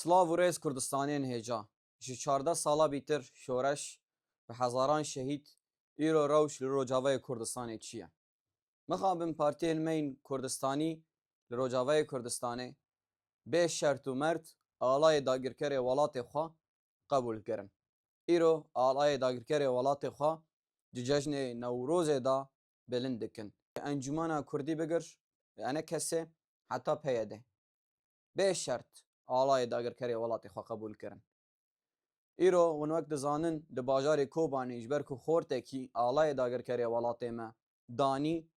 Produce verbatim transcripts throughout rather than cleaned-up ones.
Silav û rêz Kurdistanên hêja. Ji çardeh sala bîtir şoreş bi hezaran şehîd, îro rewş li Rojavayê Kurdistanê çi ye? Mixabin partiyên me yên Kurdistanî li Rojavayê Kurdistanê bê şert û mert alayê dagirkerê welatê xwe qebûl kirin. Îro alayê dagirkerê welatê xwe di cejnê Newrozê de bilind dikin. Encûmena Kurdî bigir, enekesê heta P Y D. Bê şert alayê dagirkerê welatê xwe qebûl kirin. Îro hûn wek dizanin, li bajarê Kobanî ji ber ku xortekî alayê dagirkerê welatê me danî,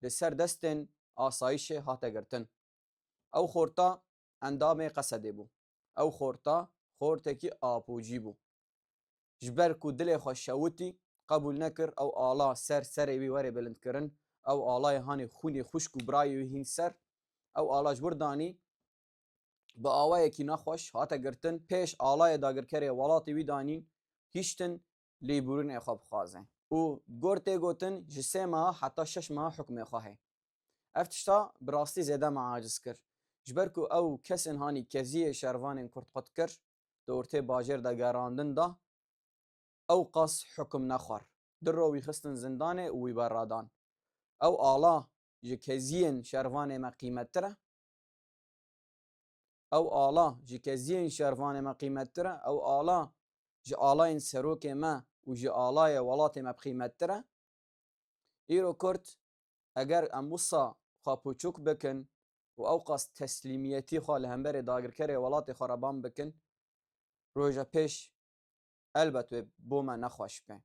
li ser destên asayîşê hate girtin. Ew xorta endamê Qesedê bû. Ew xorta xortekî Apocî bû. Ji ber ku dilê xwe şewitî, qebûl nekir ew ala ser serê wî were bilindkirin, ew alayê hanê xûnê xwişk û birayê wî hîn ser, ew ala ji wir danî, bi awayekî nexweş hate girtin, pêş alayê dagirkerê welatê wî danîn, hiştin lêbûrînê xwe bixwaze. Û gor tê gotin, ji sê meha heta şeş meha hukmê xwe heye. Ev tişta bi rastî zêde me aciz kir. Ji ber ku ew kesên hanî keziyê şervanên Kurd qut kir, di ortê bajêr de gerandin da, ew qas hukum nexwar. Du ro wî xistin zindanê û wî berra dan. Ew ala ji keziyên şervanê me qîmettir e. Ew ala ji keziyên şervanê me qîmettir e. Ew ala ji alayên serokê me û ji alayê welatê me bi qîmettir e. Îro Kurd, eger em wisa xwe pûçûk bikin û ew qas teslîmiyetî xwe li hemberê dagirkerê welatê xwe re ban bikin, roja pêş elbet wê bo me nexweş be.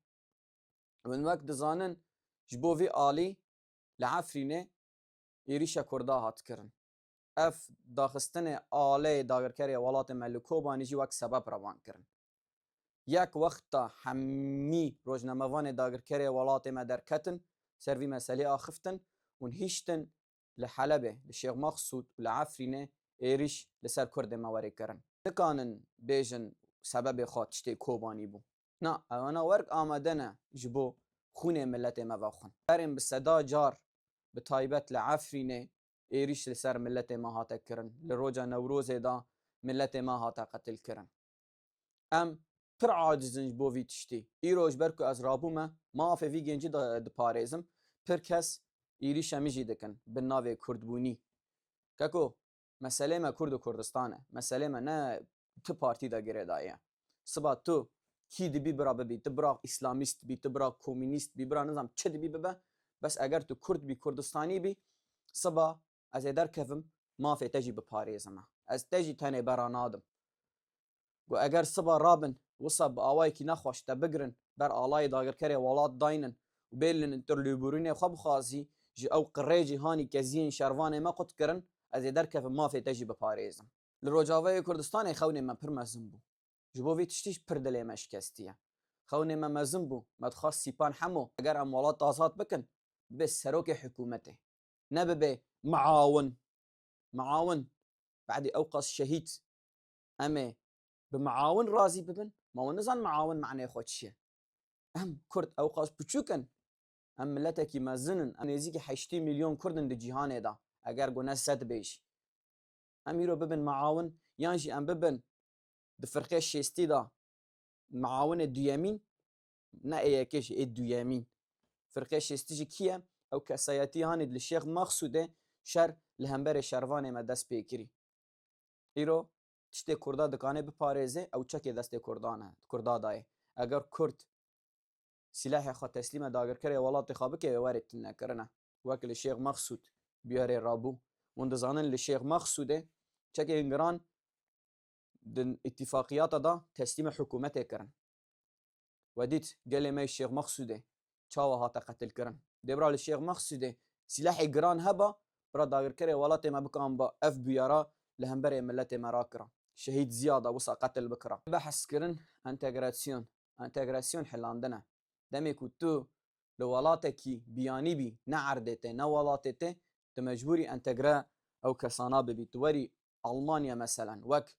Hûn wek dizanin, ji bo vî alî li Efrînê êrîşa Kurda hat kirin. Ev daxistinê aleyê dagirkerê welatê me li Kobanî jî wek sebeb revan kirin. Yek wexta hemî rojnamevanê dagirkerê welatê me derketin, ser vî meselê axiftin û hiştin li Helebê, li Şêx Mexsûd û li Efrînê êrîş li ser Kurdê me werê kirin. Nikanin bêjin sebebê xwe tiştê Kobanî bû. Na, ewana werk amade ne ji bo xûnê miletê me vexwin. Berên bi seda car, bi taybet li Efrînê, êrîş li ser miletê me hate kirin. Li roja Newrozê de miletê me hate qetil kirin. Em pir aciz in ji bo vî tiştî. Îro ji ber ku ez rabûme, mafê vî gencî di-, diparêzim, pir kes êrîşa min jî dikin bi navê Kurdbûnî. Keko, meselê me Kurd û Kurdistan e. Meselê me ne ti partî de girêdayî ye. Siba tu kî dibî bira bibî, tu bira îslamîst bî, tu bira komînîst bî, bira nizam çi dibî bibe, bes eger tu Kurd bî, Kurdistanî bî, siba ez ê derkevim, mafê te jî biparêzime. Ez te jî tenê bera nadim. Got, eger siba rabin, wisa bi awayekî nexweş te bigirin, ber alayê dagirkerê welat daynin û bêlinin tu lêborînê xwe bixwazî, ji ew qirê cîhanî keziyên şervanê me qut kirin, ez ê derkevim mafê te jî biparêzim. Li Rojavayê Kurdistanê xewnê me pir mezin bû. Ji bo vî tiştî jî pir dilê me şikestiye. Xewnê me mezin bû, me dixwest Sîpan Hemo, eger em welat azad bikin, bibe serokê hikûmetê. Ne bibe miawin. Miawin. Badî ew qas şehîd. Em ê bi miawin razî bibin. Ma hûn nizan miawin manê xwe çi ye? Em Kurd ew qas piçûk in. Em miletekî mezin in. Em nêzîkî heştê milyon Kurd in di cîhanê de. Eger ku ne sed bê jî. Em îro bibin miawin, yan jî em bibin di firqê şêstî de miawinê duyemîn, ne ê yekê jî, ê duyemîn. Firqê şêstî jî kî ye? Ew kesayetî hanê li Şêx Mexsûdê şer li hemberê şervanê me dest pê kirî. Îro tiştê Kurda dikane biparêze, ew çekê destê Kurdan e, Kurda dayê. Eger Kurd sîlehê xwe teslîme dagirkerê welatê xwe bike, wê were tune kirine. Wek li Şêx Mexsûd biyarê rabû. Hûn dizanin li Şêx Mexsûdê çekên giran di îtîfaqiyata de teslîme hikûmetê kirin. We dît gelê me yê Şêx Mexsûdê çawa hate qetilkirin. Dê bira li Şêx Mexsûdê sîlehê giran heba, bira dagirkerê welatê me bikamba ev bûyera li hemberê miletê me rakira. Şehîd Ziyada wisa qetil bikira. Behs kirin entegrasyon. Entegrasyon hilandin e. Demê ku tu li welatekî biyanî bî, ne erdê te, ne welatê te, tu mecbûrî entegre ew kesana bibî. Tu werî Almanya meselen, wek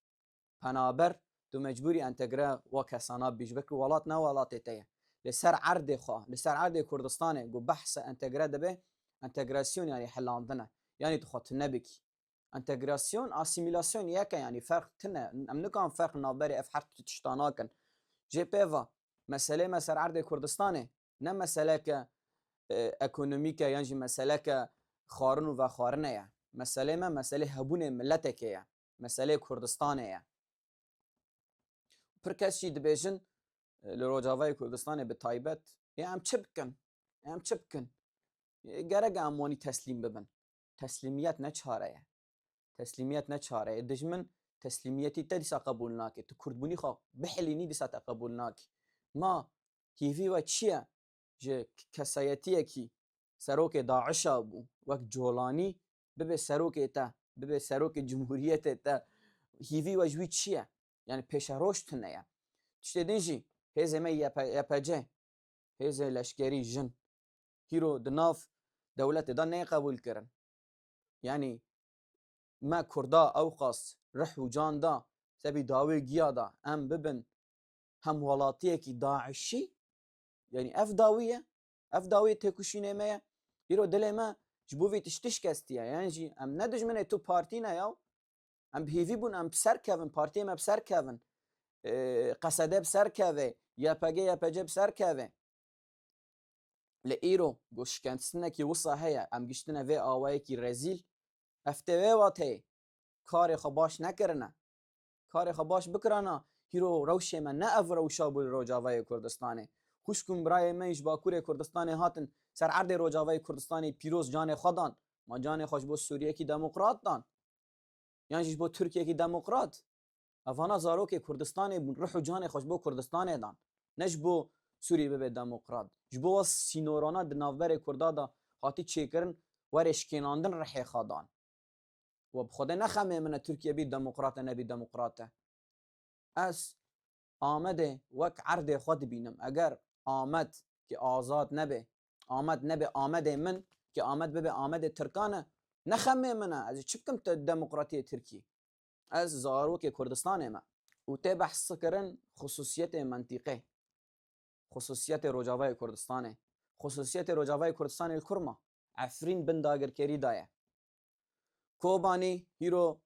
penaber, tu mecbûrî entegre wa kesana bibî. Ji ber ku welat ne welatê te ye. Li ser erdê xwe, li ser erdê Kurdistanê ku behsa entegre dibe, entegrasyon yanî hilandin e. Yanî tu xwe tune bikî. Entegrasyon, asîmîlasyon yek e, yanî ferq tune. Em nikan ferq navberê ev her tişta nakin. Jê pê va, meselê me ser erdê Kurdistanê ne meseleke, e, ekonomîk e yan jî meseleke xwarin û vexwarine ye. Meselê me meselê hebûnê miletekê ye. Meselê Kurdistanê ye. Pir kes jî dibêjin, e, li Rojavayê Kurdistanê bi taybet, ê em çi bikin? Ê em çi bikin? Ê gerek e em wanî teslîm bibin. Teslîmiyet ne çare ye. Teslîmiyet ne çare ye. Dijmin teslîmiyetî te dîsa qebûl nake. Tu kurdbûnî xwe bihilînî dîsa te qebûl nake. Ma hîvî we çi ye? Ji kesayetiyekî serokê DAIŞa bû, wek Colanî bibe serokê te, bibe serokê cumhuriyetê te, hîvî we ji wî çi ye? Yani pêşeroj tune ye. Tiştê din jî hêzê me Y P, Y P C, hêzê leşkerî jin, hîro di nav dewletê de neyê qebûl kirin. Yani me Kurda ewqas rih û can da, sebî dawê giya da, em bibin hemwelatiyekî DAIŞî, yani ev dawî ye, ev dawiyê têkoşînê me ye. Îro dilê me ji bo vî tiştî şikestiye. Yan jî em ne dijminê tu partî ne yaw. Em bi hêvî bûn, em bi ser kevin, partiyê me bi ser kevin, e, Q S D bi ser keve, Y P G, Y P C bi ser keve. Lê îro ku şikestinekî wisa heye, em giştine vê awayekî rezîl, ev tê wê wateyê karê xwe baş nekirine. Karê xwe baş bikirana, hîro rewşê me ne ev rewşa bû li Rojavayê Kurdistanê. Xwişk û birayê me ji Bakurê Kurdistanê hatin ser erdê Rojavayê Kurdistanê pîroz canê xwe dan. Ma canê xwe ji bo Sûriyekî demokrat dan. Yan jî ji bo Tirkiyekî demokrat. Evana zarokê Kurdistanê bûn, rih û canê xwe ji bo Kurdistanê dan. Ne ji bo Sûriyê bibe demokrat. Ji bo wa sînorana di navberê Kurda de hatî çêkirin, were şikênandin rihê xwe dan. We bi Xwedê nexemê min e Tirkiye bî demokrat e, nebî demokrat e. Ez Amedê wek erdê xwe dibînim. Eger Amed ki azad nebe, Amed nebe Amedê min, ki Amed bibe Amedê Tirkan e, ne xemê min e. Ez ê çi bikim te demokratiyê Tirkî? Ez zarokê Kurdistanê me. Û tê behs kirin xusûsiyetê mentîqê. Xusûsiyetê Rojavayê Kurdistanê. Xusûsiyetê Rojavayê Kurdistanê li kur ma? Efrîn bin dagirkerî daye. Kobanî hîro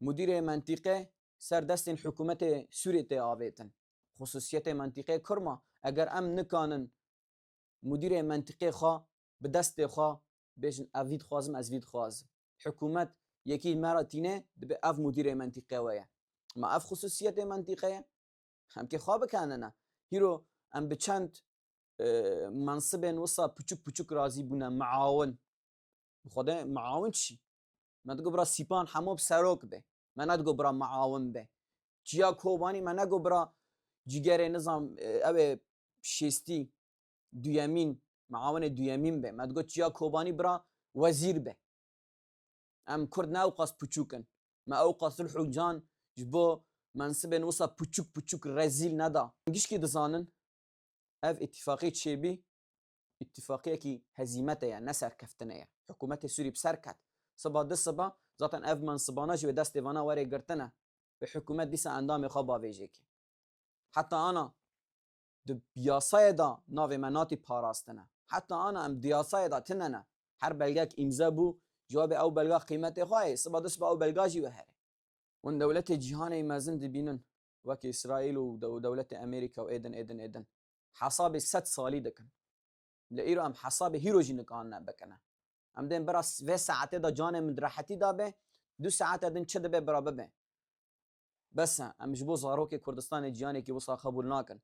mudîrê mentîqe ser destên hikûmetê Sûrê tê avêtin. Xusûsiyetê mentîqê kur ma? Eger em nikanin mudîrê mentîqê xwe bi destê xwe bêjin, ev vî dixwazim, ez vî dixwazim. Hikûmet yekî me re tîne, dibe ev mudîrê mentîqe we ye. Ma ev xusûsiyetê mentîqe ye? Em kê xwe bikenine. Hîro em bi çend, e, mensibên wisa piçûk piçûk razî bûne, miawin. Bi Xwedê miawin çi? Me digo bira Sîpan hemo bi serok be. Me nedigo bira miawin be. Çiya Kobanî me nego bira cîgerê nizam, e, ew ê şêstî duyemîn, miawinê duyemîn be. Me digo Çiya Kobanî bira wezîr be. Em Kurd ne ewqas piçûk in. Me ewqas rih û can ji bo mensibên wisa piçûk piçûk rezîl neda. Gişkî dizanin ev îtîfaqî çêbî, îtîfaqiyekî hezîmete ye, ne serkeftine ye. Hikûmetê Sûrî bi ser ket. Siba di siba zaten ev mensibana jî wê destê vana were girtine. Bi hikûmet dîsa endamê xwe bavêjê ke. Heta ana di yasayê de navê me natî parastine. Heta ana em di yasayê de tine ne. Her belgek îmze bû, ji we bê ew belga qîmetê xwe heye, siba du siba ew belga jî we here. Hûn dewletê cîhanê mezin dibînin, wek Îsraîl û dew-, dewletê Amerîka û êdin, êdin, êdin. Hesabê sed salî dikin. Lê îro em hesabê hîro jî nikanine bikine. Em dên bira s-, vê saetê de canê min di rehetî de be, du saete din çi dibe bira bibe. Bes e, em ji bo zarokê Kurdistanê ciyanekî wisa qebûl nakin.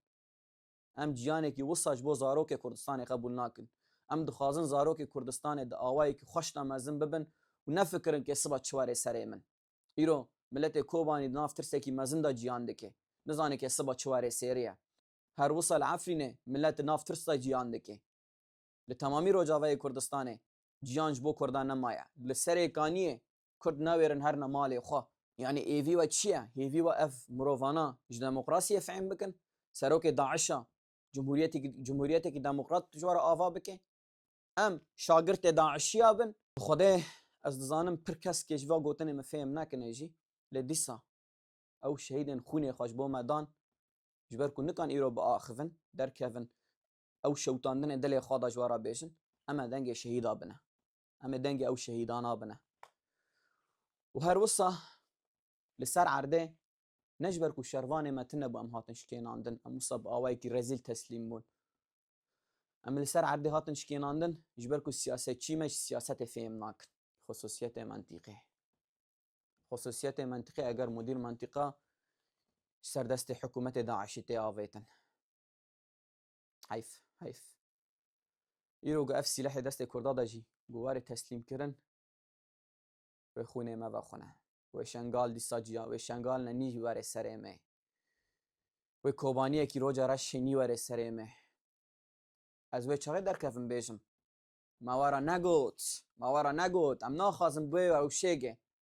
Em ciyanekî wisa ji bo zarokê Kurdistanê qebûl nakin. Em dixwazin zarokê Kurdistanê di awayekî xweş de mezin bibin û nefikirin ke siba çi were serê min. Îro miletê Kobanî di nav tirsekî mezin de ciyan dike. Nizane ke siba çi were sêrê ye. Her wisa li Efrînê milet di nav tirs de ciyan dike. Li temamî Rojavayê Kurdistanê ciyan ji bo Kurdan nemaye. Li Serêkaniyê Kurd nawêrin herine malê xwe. Yanî êvî we çi ye? Hêvî we ev mirovana ji demokrasiyê fehm bikin? Serokê DAIŞa, cumhuriyetê-, cumhuriyetekî demokrat ji we re ava bike? Em şagirtê DAIŞiya bin? Bi Xwedê ez dizanim pir kes kê ji va gotinê min fêm nekine jî. Lê dîsa ew şehîdên xwînê xwe ji bo me dan, ji ber ku nikan îro biaxivin, derkevin, ew şewitandinê dilê xwe de ji we re bêjin, em ê dengê şehîda bine. Em ê dengê ew şehîdana bine. Û her wisa li ser erdê ne ji ber ku şervanê me tune bû em hatin şikênandin, em wisa bi awayekî rezîl teslîm bûn. Em li ser erdê hatin şikênandin, ji ber ku siyasetçî me ji siyasetê fêm nakin. Xusûsiyetê mentîqê. Xusûsiyetê mentîqê eger mudîr mentîqa ji ser destê hikûmetê DAIŞî tê avêtin. Heyf, heyf. Îro ku ev sîlehê destê Kurda de jî ku were teslîm kirin, wê xûnê me vexwine. Wê Şengal dîsa ciya, wê Şengal ne nî were serê me. Wê Kobaniyekî roja reşê nî were serê me. Ez wê çaxê derkevim bêjim. Me wara negot, me wara negot. Em naxwazin bi wê rewşê ge.